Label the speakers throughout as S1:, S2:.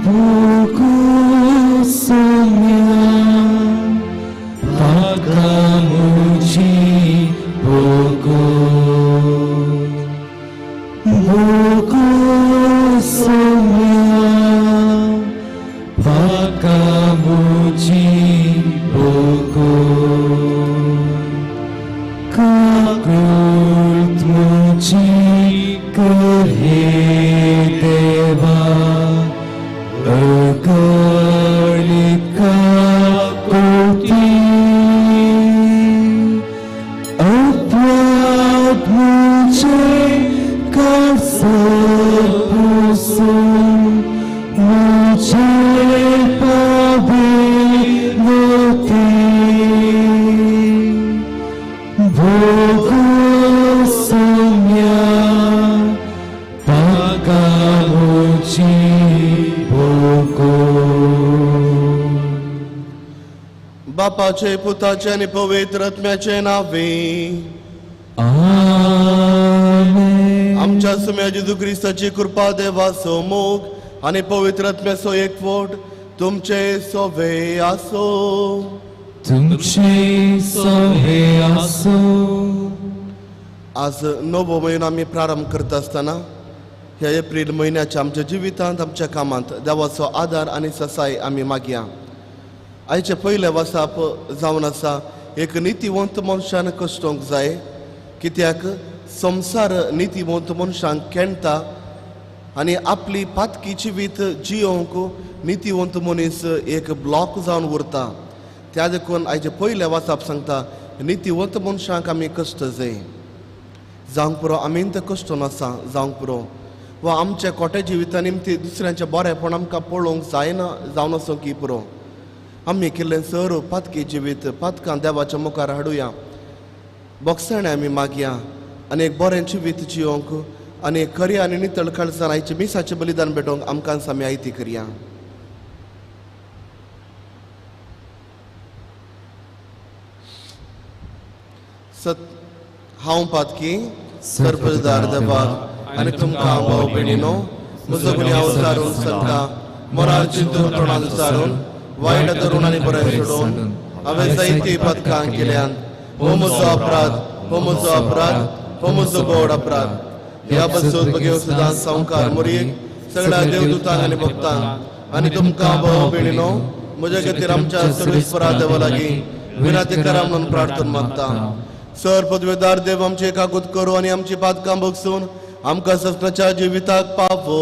S1: भोगो सोम्या पाका मुजी भोगो भोगो सोम्या पाका मुजी भोगो काकूत मुजी कर हे देवा अगणित काकुती अपराध मुझे कर सब मुझे पावे मोती भोगो सोम्या पाका मुझी भोगो.
S2: बापाचे पुताचे आनी पवित्र आत्म्याचे नावे.
S1: आमेन.
S2: आमच्या सुम्या जेजू क्रिस्ताची कृपा देवाचो मोग आनी पवित्र आत्म्याचो एकवट तुमचे सोवे आसो.
S1: तुमचे सोवे आसो.
S2: आज नवो म्हयनो आमी प्रारंभ करता आसतना ह्या एप्रील म्हयन्याच्या आमच्या जिवितांत आमच्या कामांत देवाचो आदार आनी ससाय आमी मागया. आयचें पयलें वासाप जावन आसा एक नितीवंत मनशान कश्टोंक जाय, कित्याक संवसार नितीवंत मनशांक खेणटा आनी आपली पातकी जिवीत जियोवंक नितीवंत मनीस एक ब्लॉक जावन उरता. त्या देखून आयचें पयलें वासाप सांगता नितीवंत मनशांक आमी कश्ट जाय. जावंक पुरो आमी तर कश्ट नासा जावंक पुरो वा आमच्या कोट्या जिविता निमती दुसऱ्यांचें बरेंपण आमकां पळोवंक जायना जावन आसूं की पुरो. आमी केल्लें सर पातकी जिवीत पातकां देवाच्या मुखार हाडुया, बोगसाणें आमी मागया आनी एक बरें जिवीत जियोवंक आनी खरी आनी नितळ काळजान आयचें मिसाचें बलिदान भेटोवंक आमकां आमी आयती करया. सत हांव पातकी सरपजदार देवाक आनी तुमकां भाव भयणीनो म्हजो गुन्यांव सारून सांगता मोराल चिंतून तोंडान सारून वायट धरून आनी बरें सोडून हांवें जायतीं पातकां केल्यान. हो म्हजो अपराध, हो म्हजो अपराध, हो म्हजो गोड अपराध. ह्या पासून बगेव सदां संवकार मोरयेक सगळ्या देवदूतांक आनी भक्तांक आनी तुमकां भाव भयणीनो म्हज्या खातीर आमच्या सर्वेस्परा देवा लागीं विनंती करा म्हणून प्रार्थना मागता. सर पदवेदार देव आमचे काकूत करूं आनी आमची पातकां बगसून आमकां ससनाच्या जिविताक पावो.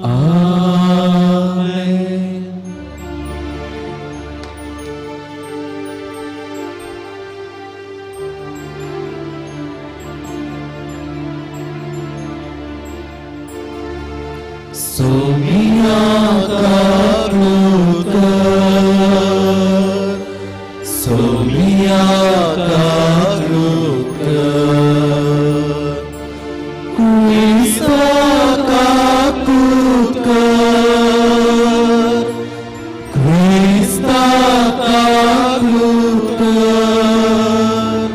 S1: आमेन. सोमिया काकूत कर, सोमिया काकूत कर, क्रिस्ता काकूत कर, क्रिस्ता काकूत कर,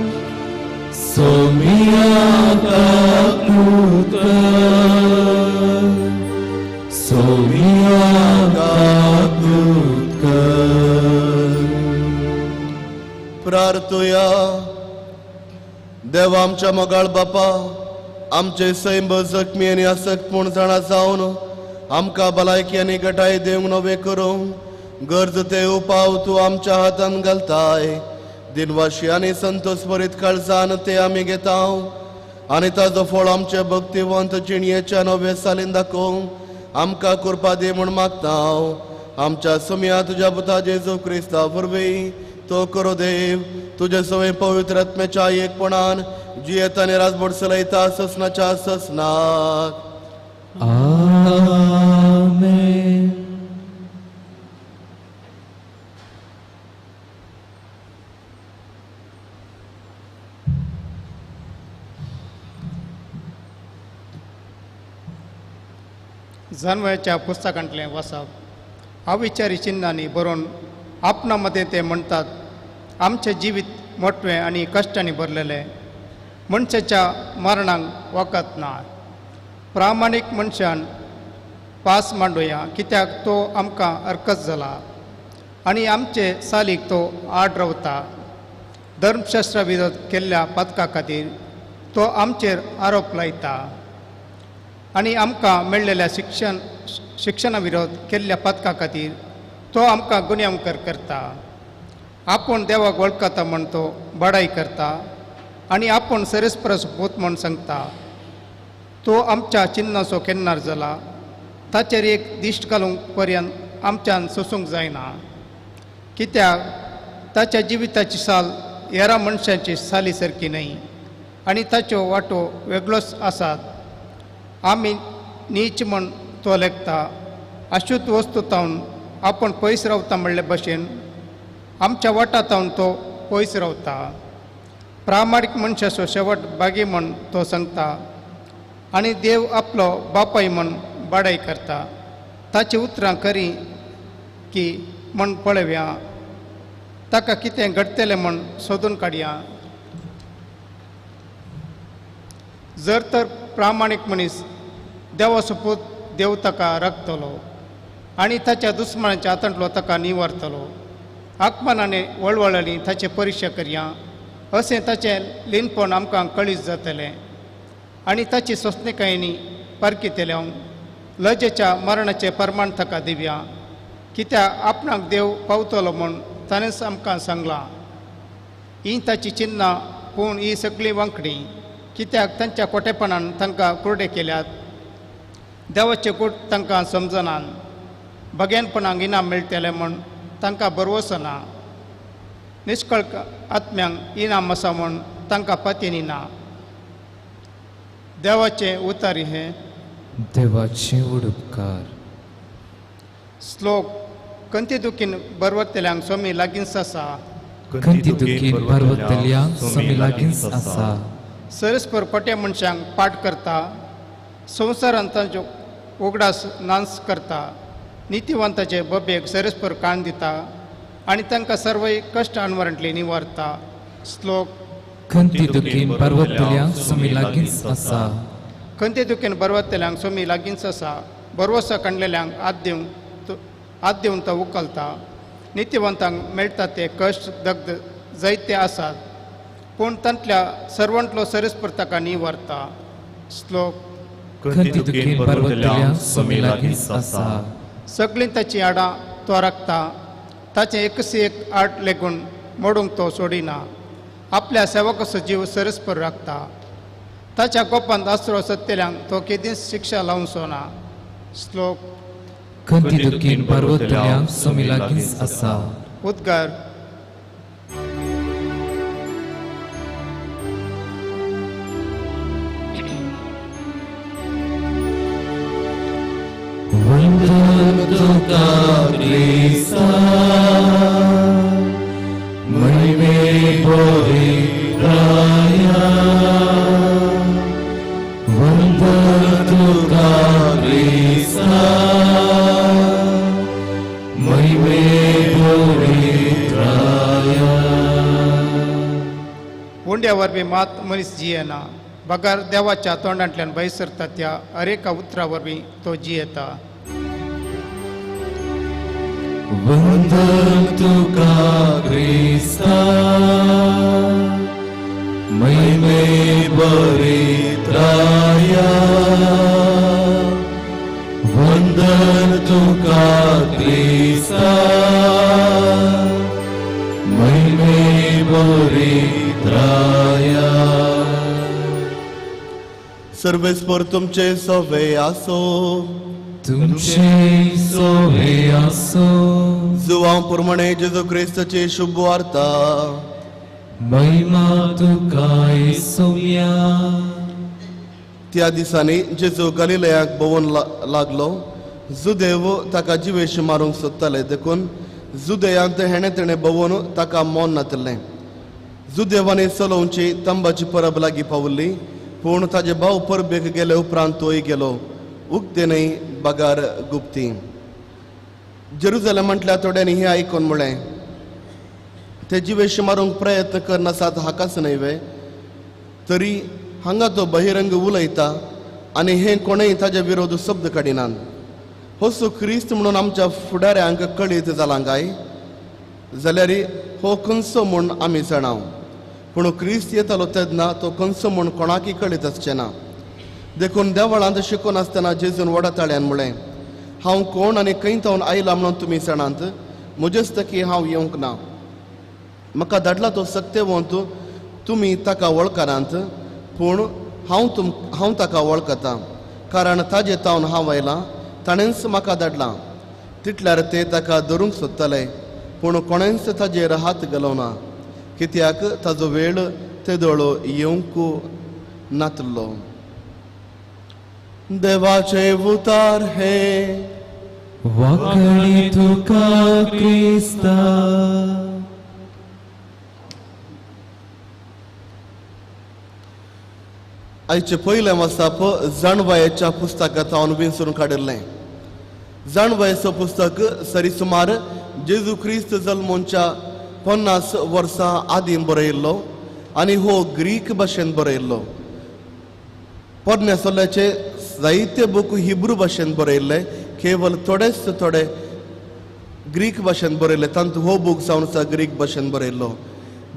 S1: सोमिया काकूत कर, सोमिया काकूत कर.
S2: प्रार्थुया. देवा आमच्या मोगाळ बापा, आमचे सैम जखमी आनी आसक्त म्हूण जाणा जावन आमकां भलायकी आनी गटाय दिवंक नवें करूंक गरज ते उपाव तूं आमच्या हातान घालताय. दिनवाशी आनी संतोष भरीत काळजान ते आमी घेता आनी ताजो फळ आमचे भक्तिवंत जिणयेच्या नव्या सालीन दाखोवंक आमकां कृपा दी म्हूण मागता. आमच्या सुमया तुज्या पुता जेजू क्रिस्ता वरवीं तो करो देव तुजे सवय पवित्र आत्म्याच्या एकपणान जियेता आनी राजबोड चलयता ससनाच्या ससनाक.
S1: आमेन.
S3: जानवयाच्या पुस्तकांतलें वाचप. अविचारी चिन्हांनी बरोवन आपणा मदें ते म्हणटात, आमचें जिवीत मोटवें आनी कश्टांनी भरलेलें, मनशाच्या मरणाक वखद ना. प्रामाणीक मनशान पास मांडुया, कित्याक तो आमकां अर्कत जाला आनी आमचे सालीक तो आड रावता. धर्मशास्त्रा विरोध केल्ल्या पातका खातीर तो आमचेर आरोप लायता आनी आमकां मेळ्ळेल्या शिक्षणा विरोध केल्ल्या पातका खातीर तो आमकां गुन्यांवकार करता. आपूण देवाक वळखता म्हण तो बडाय करता आनी आपूण सरस्परस भूत म्हण सांगता. तो आमच्या चिन्नाचो केन्नार जाला, ताचेर एक दिश्ट घालूंक पर्यंत आमच्यान सोसूंक जायना, कित्याक ताच्या जिविताची साल हेरा मनशांची साली सारकी न्हय आनी ताच्यो वांटो वेगळोच आसात. आमी नीच म्हण तो लेखता. अशुद्ध वस्तू तावन आपूण पयस रावता म्हणले भशेन आमच्या वाटा तावन तो पयस रावता. प्रामाणीक मनशाचो शेवट बागी म्हण तो सांगता आनी देव आपलो बापाय म्हण बाडाय करता. ताची उतरां खरी की म्हण पळोवया, ताका कितें घडटलें म्हण सोदून काडया. जर तर प्रामाणीक मनीस देवाचो पूत देव ताका राखतलो आनी ताच्या दुस्मानाच्या हातांतलो ताका निवारतलो. आकमानाने वळवळांनी ताचे परिक्षा करया, अशें ताचें लिनपण आमकां कळीत जातलें आनी ताची सोंसणीकायेनी पारखितल्या लजेच्या मरणाचें प्रमाण ताका दिवया, कित्याक आपणाक देव पावतलो म्हूण ताणेंच आमकां सांगलां. ही ताची चिन्नां पूण ही सगळीं वांकडी, कित्याक तांच्या खोटेपणान तांकां कुरडे केल्यात. देवाचे कूट तांकां समजनात, भगेनपणाक इनाम मेळटलें म्हूण तांकां भरवंसो ना, निश्कळ आत्म्यांक इनाम आसा म्हूण तांकां पातयेनी ना. देवाचें उतार हें
S1: देवाचे उपकार.
S3: श्लोक. कंती दुखीन बरवतल्यांक स्वामी लागींच आसा,
S1: कंती दुखीन बरवतल्यांक स्वामी लागींच आसा.
S3: सरस्पर खोट्या मनशांक पाठ करता, संवसारांत तांच्यो उगडास नांस करता. नितिवंताचे बबेक सरस्पर कान दिता आनी तांकां सर्वय कश्ट अनवरांतले निवारता. श्लोक.
S1: खंती दुखीन बरवतल्यांक स्वामी लागींच आसा,
S3: खंती दुखीन बरवतल्यांक स्वामी लागींच आसा. बरवसा काडलेल्यांक हात दिवन तो उखलता. नितिवंतांक मेळटा ते कश्ट दग्ध जायते आसात, पूण तांतल्या सर्वांतलो सरस्पर ताका निवारता. श्लोक.
S1: खंती दुखीन बरवतल्यांक स्वामी लागींच आसा.
S3: सगळीं ताचीं हाडां तो राखता, ताचें एकस एक आड लेगून मोडूंक तो सोडिना. आपल्या सेवकाचो जीव सरस्पर राखता, ताच्या गोपांत आसरो सत्तेल्यांक तो केदींच शिक्षा लावचो ना. श्लोक.
S1: खंती दुखीन बरवतल्यांक स्वामी लागींच आसा.
S3: उद्गार.
S1: वंदन तुका क्रिस्ता महिमे पवित्राया, वंदन तुका क्रिस्ता महिमे पवित्राया.
S3: उंड्या वरवीं मात मनीस जियेना, बगर देवाच्या तोंडांतल्यान भायर सरता त्या अरेका उतरा वरवीं तो जियेता.
S1: वंदन तुका क्रिस्ता महिमे पवित्राया, वंदन तुका क्रिस्ता महिमे पवित्राया.
S2: सर्वेस्पर तुमचे सवे आसो,
S1: तुमचे सोवे आसो.
S2: जुवां प्रमाणे जेजू क्रिस्ताची शुभ वार्ता.
S1: महिमा तुका येसुया.
S2: त्या दिसांनी जेजू गलिलयाक भोंवून लागलो. जुदेव ताका जिवेश मारूंक सोदताले, देखून जुदेयांत हेणें तेणें भोंवून ताका मौन नातिल्लें. जुदेवांनी चलोवची तंबाची परब लागीं पावल्ली, पूण ताजे भाव परबेक गेले उपरांत तोय गेलो, उक्ते न्हय बगार गुप्ती. जेरुजलेम म्हटल्या थोड्यांनी हें आयकून म्हळें, ते जिवेश मारूंक प्रयत्न करनासात हाकाच न्हय वे? तरी हांगा तो बहिरंग उलयता आनी हें कोणूय ताजे विरोध शब्द काडिनात. होसो क्रिस्त म्हणून आमच्या फुडाऱ्यांक कळीत जालां काय जाल्यार हो खंयचो म्हूण आमी जाणाव, पूण क्रिस्त येतालो तेन्ना तो खंयचो म्हूण कोणाकय कळीत आसचें ना. देखून देवळांत शिकोवन आसतना जेजून व्हडा ताळ्यान म्हळें, हांव कोण आनी खंय थावन आयला म्हणून तुमी जाणात. म्हजेच तकी हांव येवंक ना, म्हाका धाडला तो सक्तेवंत, तुमी ताका वळखनात, पूण हांव ताका वळखतां, कारण ताजे तावन हांव आयलां, ताणेंच म्हाका धाडलां. तितल्यार ते ताका धरूंक सोदताले, पूण कोणेंच ताजेर हात घालोना, कित्याक ताजो वेळ तेदोळो येवंक नातलो. देवाचे उतार हे
S1: वाकणी तुका क्रिस्ता.
S2: आयचे पयलें वाचप जाणवायेच्या पुस्तकांत हांव विंचून काडिल्लें. जाणवायेचो पुस्तक सरी सुमार जेजू क्रिस्त जल्मोंच्या 50 वर्सां आदीं बरयल्लो आनी हो ग्रीक भाशेन बरयल्लो. पोरण्या सोल्याचे जायते बूक हिब्रू भाशेन बरयल्ले, केवल थोडेच थोडे ग्रीक भाशेन बरयल्ले. तातूंत हो बूक जावन आसा ग्रीक भाशेन बरयल्लो.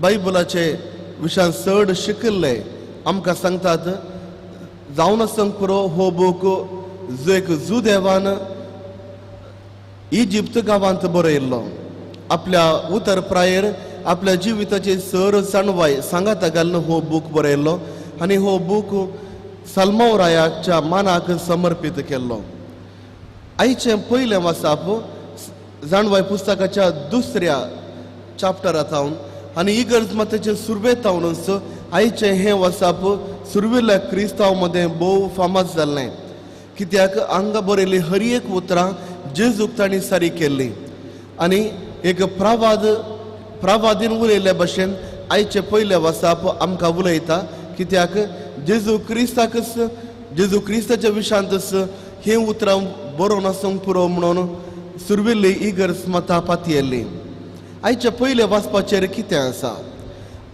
S2: बायबलाचे विशयान चड शिकिल्ले आमकां सांगतात, जावन आसूंक पुरो हो बूक जो एक जुदेवान इजिप्त गांवांत बरयल्लो. आपल्या उतर प्रायेर आपल्या जिविताची सर जाणवाय सांगाता घालून हो बूक बरयल्लो आनी हो बूक सलमाव रायाच्या मानाक समर्पीत केल्लो. आयचें पयलें वाचप जाणवाय पुस्तकाच्या दुसऱ्या चाप्टरांत हांव आनी इगर्ज मातेचे सुरवेत हांवूच आयचें हें वाचप सुरवेल्या क्रिस्तांव मदें भोव फामाद जाल्लें, कित्याक हांगा बरयल्ली हर एक उतरां जेजूक तांणी सारी केल्ली आनी एक प्रावादीन उलयल्ल्या भशेन आयचें पयलें वाचप आमकां उलयता, कित्याक जेजू क्रिस्ताकच जेजू क्रिस्ताच्या विशांतच हीं उतरां बरोवन आसूंक पुरो म्हणून सुरवेल्ली इगर्ज माता पातयेल्ली. आयच्या पयल्या वाचपाचेर कितें आसा?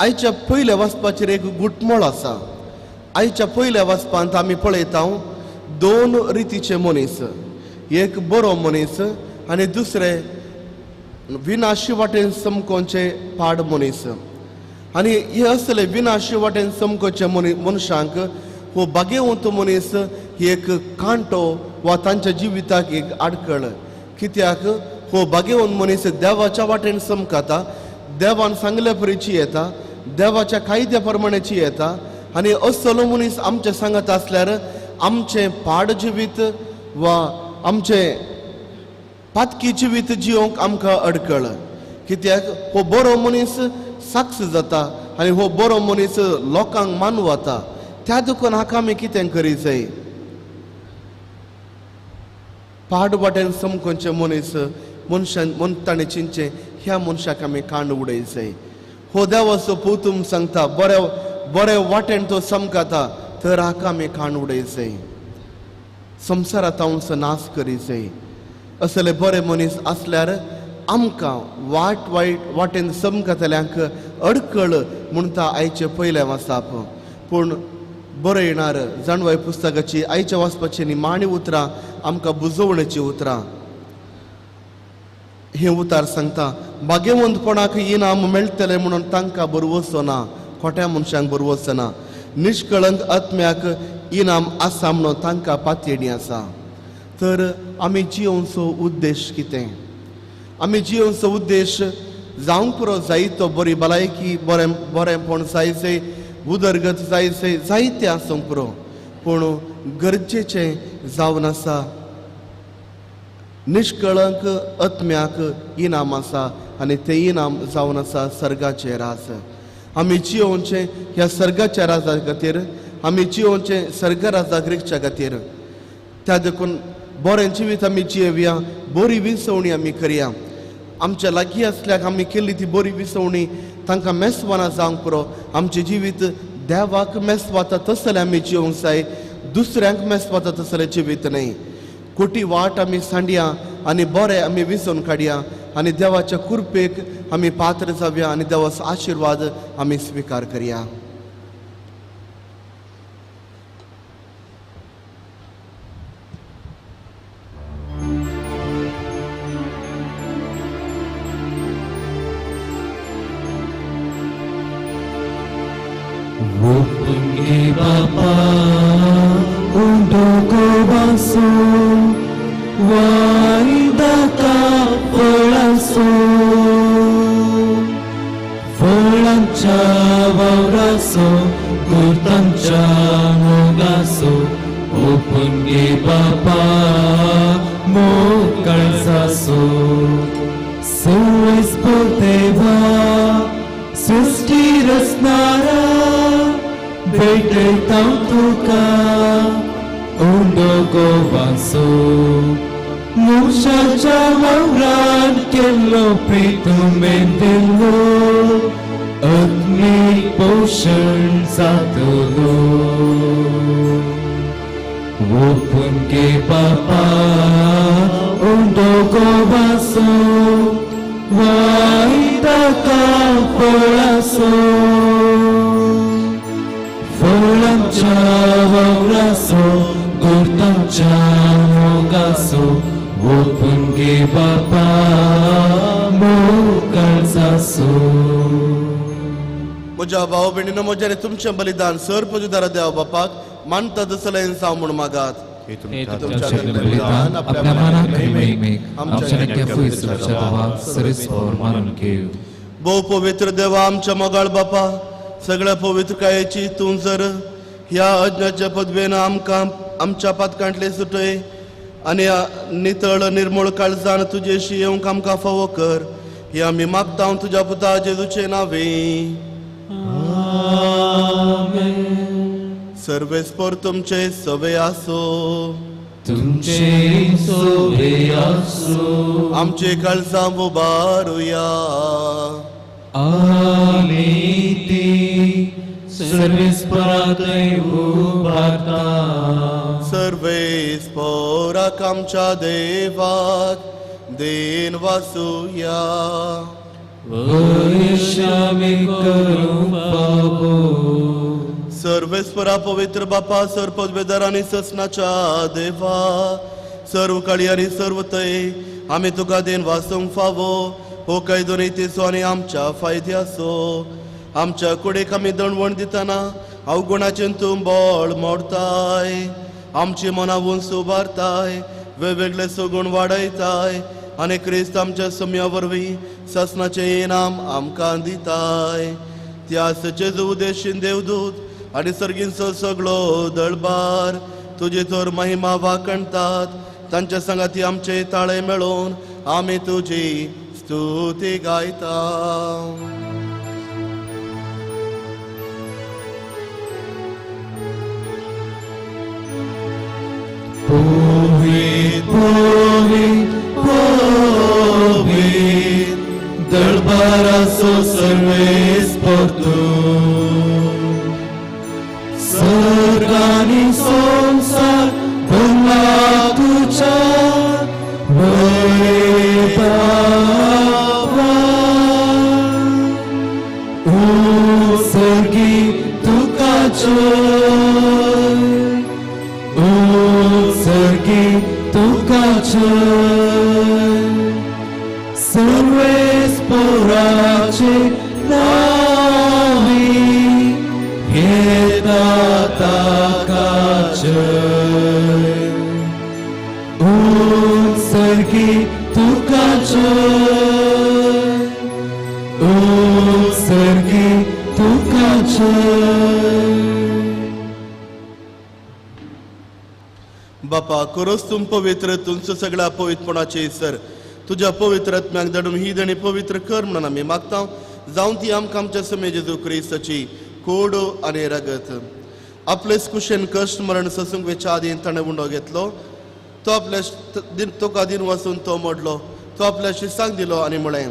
S2: आयच्या पयल्या वाचपाचेर एक गुटमोळ आसा. आयच्या पयल्या वाचपांत आमी पळयता दोन रितीचे मनीस, एक बरो मनीस आनी दुसरे विनाशी वाटेन समकोवचे पाड मनीस. आनी हे असले विनाशी वाटेन समकोवचे मनशांक हो भाग्यवंत मनीस ही एक कांटो वा तांच्या जिविताक एक आडखळ, कित्याक हो भाग्यवंत मनीस देवाच्या वाटेन समकाता, देवान सांगल्या परिची येता, देवाच्या कायद्या प्रमाणेची येता आनी असलो मनीस आमचे सांगत आसल्यार आमचें पाड जिवीत वा आमचें पातकी जिवीत जिवंक आमकां अडखळ, कित्याक हो बरो मनीस साक्ष जाता आनी हो बरो मनीस लोकांक मानवता. त्या देखून हाका आमी कितें करी जाय? पाड वाटेन समकोवचे मनीस मनशान ताणें चिंतचें ह्या मनशाक आमी कांड उडय जाय. हो देवाचो पुतूम सांगता बरे बरे वाटेन तो समकाता तर हाका आमी कांड उडय जाय, संवसारांत हांव नाश करी जाय. असले बरे मनीस आसल्यार आमकां वाट वायट वाटेन समकातल्यांक अडखळ म्हणटा आयचें पयलें वाचप. पूण बरयणार जाणवाय पुस्तकाची आयच्या वाचपाची निमाणी उतरां आमकां बुजवणेची उतरां. हें उतार सांगता भाग्यवंतपणाक इनाम मेळटलें म्हणून तांकां बरवचो ना, खोट्या मनशांक बरवचो ना. निष्कळंक आत्म्याक इनाम आसा म्हणून तांकां पातयेणी आसा. तर आमी जियोवचो उद्देश कितें? आमी जियोवचो उद्देश जावंक पुरो जायतो बरी भलायकी, बरें बरेंपण जायचे, उदरगत जायचे, जायते आसूंक पुरो, पूण गरजेचें जावन आसा निष्कळंक आत्म्याक इनाम आसा आनी तें इनाम जावन आसा सर्गाचें राज. आमी जियोवचें ह्या सर्गाच्या राजा खातीर, आमी जियोवचें सर्ग राजाक रिगच्या खातीर. त्या देखून बरें जिवीत आमी जियेवया, बरी विसवणी आमी करया. आमच्या लागीं आसल्याक आमी केल्ली ती बरी विसवणी तांकां मेसवाना जावंक पुरो. आमचें जिवीत देवाक मेसवाता तसलें आमी जिवंक जाय, दुसऱ्यांक मेसवाता तसलें जिवीत न्हय. खोटी वाट आमी सांडया आनी बरें आमी विसोवन काडया आनी देवाच्या कृपेक आमी पात्र जावया आनी देवाचो आशिर्वाद आमी स्विकार करया.
S1: ओपून घे बापा उंडो गोवासो वायदाका फळासो फळांच्या वावरासो गुर्तांच्या मोगासो ओपून घे बापा मोग काळजासो सर्वेस्पर देवा सृष्टी रचणारा भेटयता तुका उंडो गोवासो मनशाच्या वावरान केल्लो प्रितुमेन दिल्लो आत्मीक पोशण जातलो. ओपून घे बापा उंडो गोवासो वायदाका फळासो फळांच्या वावरासो गुर्तांच्या मोगासो ओपून घे बापा मोग काळजासो.
S2: म्हज्या भाव भयणीनो म्हज्या तुमचें बलिदान सर पदवीदार देव बापाक मानता दसलें जावं म्हूण मागात.
S1: हे तुमच्या बलिदान आपल्या मनाक महिमेक आमच्या नेक्या फुयसुच्या देवाक सर्वेस्पर मानून घेऊ.
S2: भोव पवित्र देवा आमच्या मोगाळ बापा, सगळ्या पवित्रकायेची तूं जर ह्या अज्ञाच्या पदवेन आमकां आमच्या पातकांतले सुटय आनी नितळ निर्मूळ काळजान तुजेशी येवंक आमकां फावो कर, हे आमी मागता तुज्या पुता जेजूचे नांवे. सर्वेस्पर तुमचे सवे आसो.
S1: तुमचे सोवे आसो.
S2: आमचे काळजां उबारुया.
S1: आमी ती सर्वेस्परातय उबारता.
S2: सर्वेस्पराक आमच्या देवाक देन वासुया.
S1: वयशामी करूं फावो.
S2: सर्वेस्परा पवित्र बापा, सर्व पदवेदार आनी ससनाच्या देवा, सर्व काळी आनी सर्व तय आमी तुका देन वासूंक फावो. हो कायदो नीतीचो आनी आमच्या फायद्याचो. आमच्या कुडीक आमी दणवण दितना अवगुणाचें तूं बळ मोडताय, आमची मनां उंच उबारताय, वेगवेगळे सगुण वाडयताय आनी क्रिस्त आमच्या सम्या वरवीं सासणाचें इनाम आमकां दिताय. त्या जेजू उदेशीन देवदूत आनी सर्गींचो सगळो दळबार तुजी तर महिमा वाखणतात. तांच्या सांगाती आमचे ताळे मेळोवन आमी तुजी स्तुती गायता.
S1: पवित्र पवित्र पवित्र दळबाराचो सर्वेस्पर तूं, सर्ग आनी संवसार भरला तुज्या वैभवान. उत्सर्गी तुका जय, उत्सर्गी तुका जय, सर्वेस्पराचे नांवी येता ताका जय. उत्सर्गी तुका जय, उत्सर्गी तुका जय.
S2: बापा खरोच तूं पवित्र, तुमचो सगळ्या पवित्रपणाचे सर तुज्या पवित्र आत्म्याक धाडून ही देणी पवित्र कर म्हणून आमी मागता. जावन ती आमकां आमच्या समे जेजू क्रिस्ताची कोड आनी रगत. आपलेच कुशेन कश्ट मरण सोसूंक वेच्या आदीं ताणें उंडो घेतलो. तो आपल्या तुका दिन वाचून तो मोडलो. तो आपल्या शिसांक दिलो आनी म्हळें,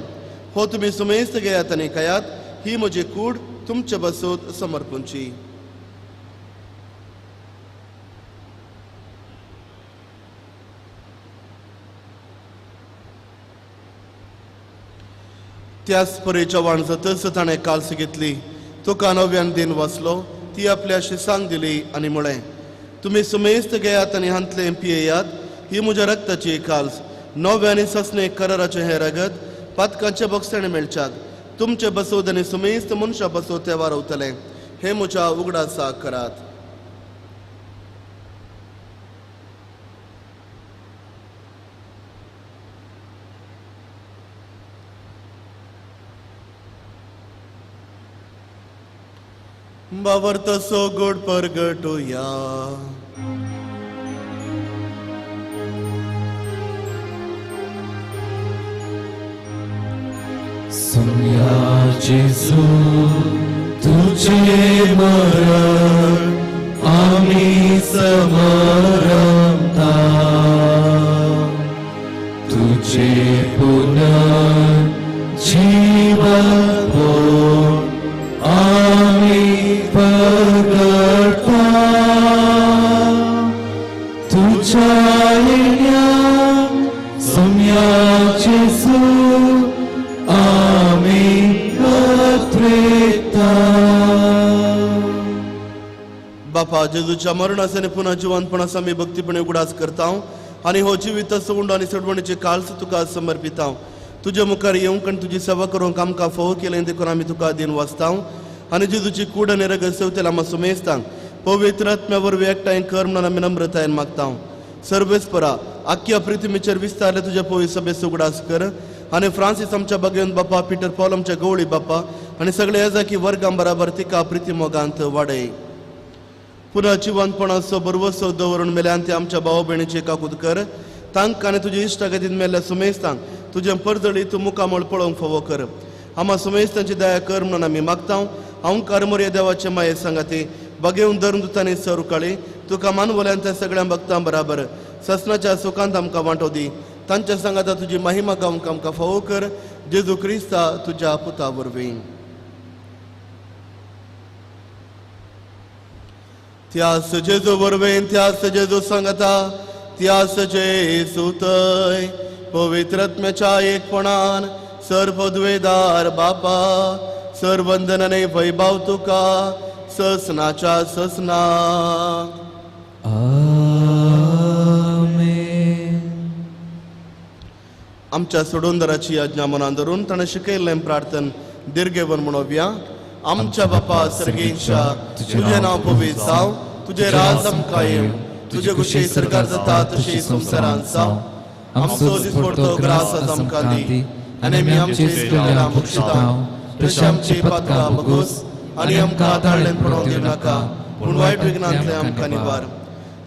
S2: हो तुमी सुमेस्त घेयात आनी खायात, ही म्हजी कूड तुमचे बसून समर्पूंची. त्याच परी चव्हाण जातच ताणें काल्स घेतली. तुका नव्यान दिन वाचलो. ती आपल्या शिसांक दिली आनी म्हळें, तुमी सुमेस्त घेयात आनी हांतलें पियेयात, ही म्हज्या रक्ताची काल्स, नव्या आनी ससने कराराचें हें रगत पातकांचे बोगसणे मेळच्यात. तुमचे बसोद आनी सुमेस्त मनशां बसोद ते वारवतले. हे म्हज्या उगडासा करात. बावर तसो गोड परगटुया.
S1: सुया जेजू तुझे मरण आम्ही समरमता, तुझे पुनर्जीवन हो आम्ही प्रगटता, तुझ्या येण्या सुया जेजू आम्ही पत्रेता.
S2: बापा जेजूच्या मरणास आनी पुन्हा जिवंतपणास आमी भक्तीपणे उगडास करता आनी हो जिवीत उंडो आनी सोडवणीचे काळस तुका समर्पिता. तुज्या मुखार येवंक आनी तुजी सेवा करूंक आमकां फावो केलें देखून आमी तुका दिन वाचता आनी जेजूची कूड आनी रगत सेवतेल आमा सुमेस्तांक पवित्र आत्म्या वरवीं एकठांय कर म्हणून आमी नम्रतायेन मागता. सर्वेस्परा आख्या पृथ्वीचेर विस्तारले तुज्या पवित्र सभेचो उगडास कर आनी फ्रांसीस आमच्या बागेवन बापा, पिटर पॉल आमच्या गवळी बापा आनी सगळे एजाकी वर्गां बराबर तिका प्रिती मोगांत वाडय. पुन्हा जिवंतपणाचो बरवसो दवरून मेल्यान ते आमच्या भाव भयणीचे काकूत कर. तांकां आनी तुज्या इश्टागतीन मेल्ल्या सुमेस्तांक तुजें परजळी तूं मुखामळ पळोवंक फावो कर. आमा सुमेस्तांची दया कर म्हणून आमी मागता. अंकार मोरया देवाचे माये सांगाती बागेवन धरून दुतांनी सर उकाळी तुका मानवल्यान त्या सगळ्या भक्तां बराबर ससनाच्या सुखांत आमकां वांटो दी. तांच्या सांगाता तुजी महिमा गावंक आमकां फावो कर. जेजू क्रिस्ता तुज्या पुता वरवीं. त्यास जेजू वरवीं, त्यास जेजू सांगता, त्यास जेजू थंय पवित्र आत्म्याच्या एकपणान सर्वद्वेदार बापा सर्वंदनाने वैभव तुका ससनाच्या ससना.
S1: आमेन.
S2: आमच्या सोडूनदाराची आज्ञा मनान धरून ताणें शिकयल्लें प्रार्थन दीर्घेवन म्हणोवया. आमच्या बापा सर्गींच्या, तुजें नांव पवित्र जावं, तुजें राज आमकां येवं, तुजे कुशी सरकार जाता तशी संवसारांत जावं. आमचो दिसपडतो ग्रास आज आमकां दी आनी आमी आमचे चुकल्यां बक्षिता तशी आमची पातकां भोगोस आनी आमकां ताळ्ळें पडोवंक दिवं नाका, पूण वायट विघ्नांतलें आमकां निवार.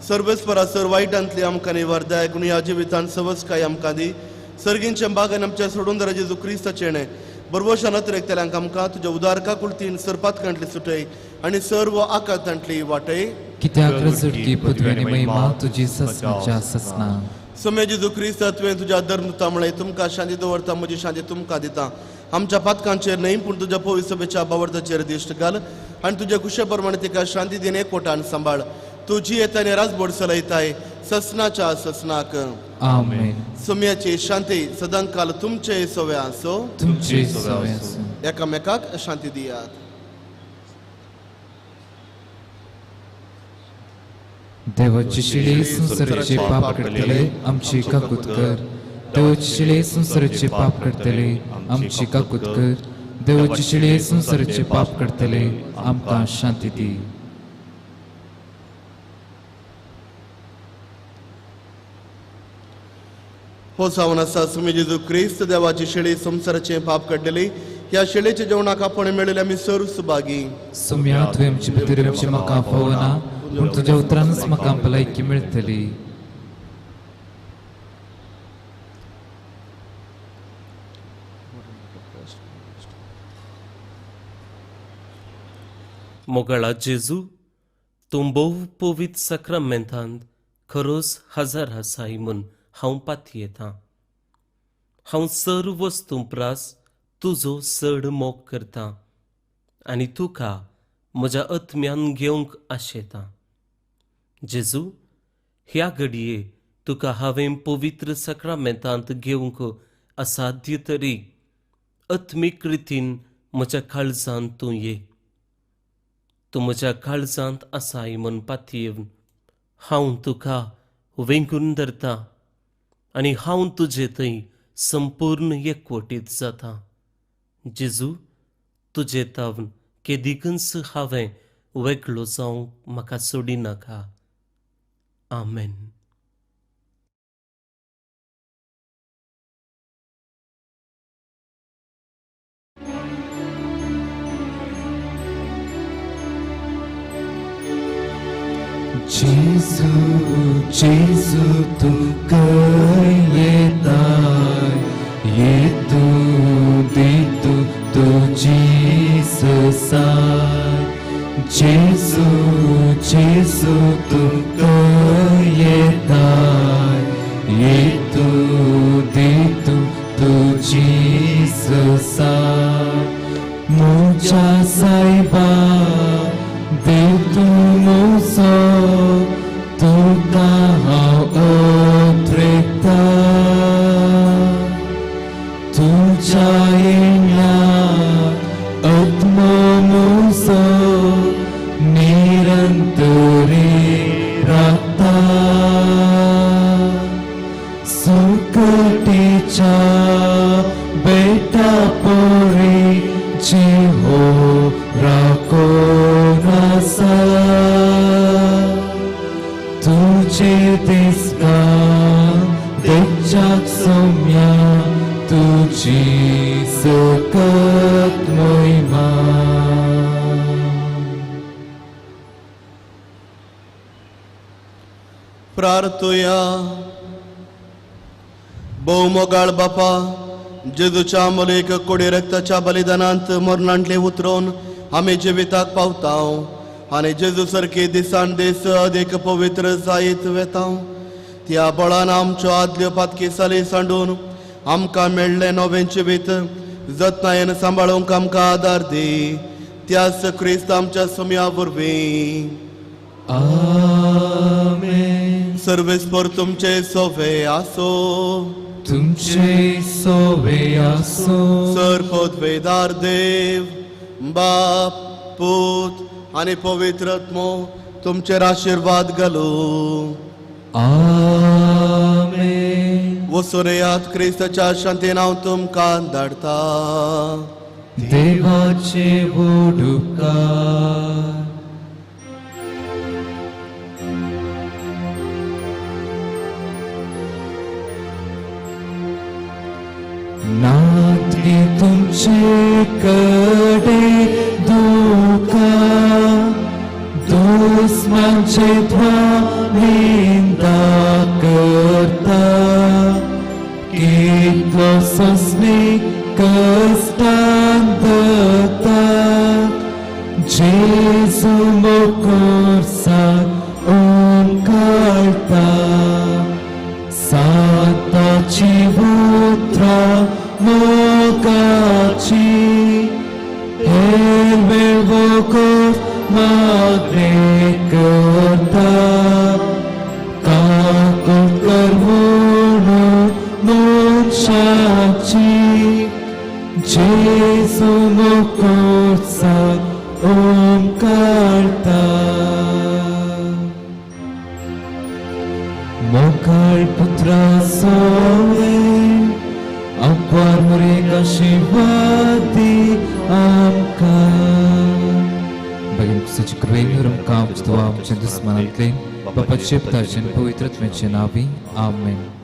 S2: सर्वेस्परा सर वायटांतलें आमकां निवार. दया करून ह्या जिवितांत सवसकाय आमकां दी. सर्गींच्या बागान आमच्या सोडून जेजू क्रिस्ताचें येणें बरवशान अतिरेकतल्यांक आमकां तुज्या उदार काकुळतीन सरपातकांतली सुटय आनी सर्व आकांतांतली वाटय.
S1: कित्याक रजडकी पदवी आनी महिमा तुजी ससनाच्या ससना.
S2: सम्या जेजू क्रिस्ता तुवें तुज्या धर्मदूता म्हळें तुमकां शांती दवरता, म्हजी शांती तुमकां दिता. आमच्या पातकांचेर न्हय पूण तुज्या पवित्र सभेच्या बावडताचेर दिश्ट घाल आनी तुज्या कुशे प्रमाणे तिका शांती दिन एकवटान सांबाळ. तूं जियेता आनी राजबोड चलयताय ससनाच्या ससनाक.
S1: आमेन.
S2: सम्याची शांती सदांकाल तुमचे सवे आसो.
S1: तुमचे सवे आसो.
S2: एकामेकाक शांती दियात.
S1: देवाची शिळे संवसाराचे पाप करतले आमची काकूत कर. देवाची शिळे संवसाराचे पाप करतले आमची काकूत कर. देवाची शिळे संवसाराचे पाप करतले आमकां शांती दी.
S2: हो जावन आसा सुमी जेजू क्रिस्त देवाची शेळी संवसाराचे पाप काडलेली. ह्या शेळीच्या जेवणाक आपण मेळिल्ले आमी सर्व सुभागी.
S1: सुम्या तुवें आमचे भितर येवचें म्हाका फावना, पूण तुज्या उतरानच म्हाका भलायकी मेळटली.
S4: मोगळा जेजू, तूं भोव पवित्र साक्रामेंतांत खरोच हजार आसाय म्हूण हांव पातयेतां. हांव सर्व वस्तूं प्रास तुजो चड मोग करतां आनी तुका म्हज्या आत्म्यान घेवंक आशेतां. जेजू, ह्या घडये तुका हांवें पवित्र साक्रामेंतांत घेवंक असाध्य तरी आत्मीक रितीन म्हज्या काळजांत तूं ये. तूं म्हज्या काळजांत आसाय म्हूण पातयेवन हांव तुका वेंगून धरतां आनी हांव तुजे थंय संपूर्ण एकवटीत जाता. जेजू, तुजे तावन केदिकूच हांवें वेगळो जावंक म्हाका सोडिनाका. आमेन.
S1: जेजू जेजू तूं खंय येताय, ये तूं दी तूं तुजी ससाय. जेजू जेजू तूं खंय येताय, ये तूं दी तूं तुजी ससाय. म्हज्या सायबा देव तूं म्हजो, तुका हांव ओद्रेता. तुज्या येण्या आत्मो म्हजो निरंतरी राखता. सुकटीच्या बेटा पोरी जिहो राखोन आसा. तुझे दिसता देखच्याक सोम्या तुजी सकत मोहिमा.
S2: प्रार्थुया. भोव मोगाळ बापा, जेजूच्या मोलेक कोडी रक्ताच्या बलिदानांत मरणांतले उतरोवन आमी जिविताक पावताव आनी जेजू सारके दिसान दीस अदीक पवित्र जायत वेताव. त्या बळान आमच्यो आदल्यो पातकी साली सांडून आमकां मेळ्ळें नवें जिवीत जतनायेन सांबाळूंक आमकां आदार दी. त्याच क्रिस्त आमच्या सोम्या वरवीं.
S1: आमेन.
S2: सर्वेस्पर तुमचे सोवे आसो.
S1: तुमचे सोवे आसो.
S2: सर पदवेदार देव बाप पूत आनी पवित्र आत्मो तुमचेर आशिर्वाद घालू.
S1: आमेन.
S2: वसुरेयात क्रिस्ताच्या शांतीन हांव तुमकां धाडटा.
S1: देवाचे वोडुपकार. नातली तुमचे कडे दुखा, दुस्मांचे निंदा करता. कितलो सोंसणी कश्टान दता, जेजू मोकोर्साक ओंकारता. साताची उतरां मोगाची, हेर वेळ वोगोत मागणें करता. काकूट कर म्हणून मनशाची, जेजू मोकोर्साक ओंकारता. मोगाळ पुत्रा सोवे आंकवार मुरेक आशिर्वाद दी आमकां. भगिनी क्रिस्ताचे कृपेन आमकां आमच्या दुस्मानांतले बापाचे पुताचे पवित्र आत्म्याचे नांवी. आमेन.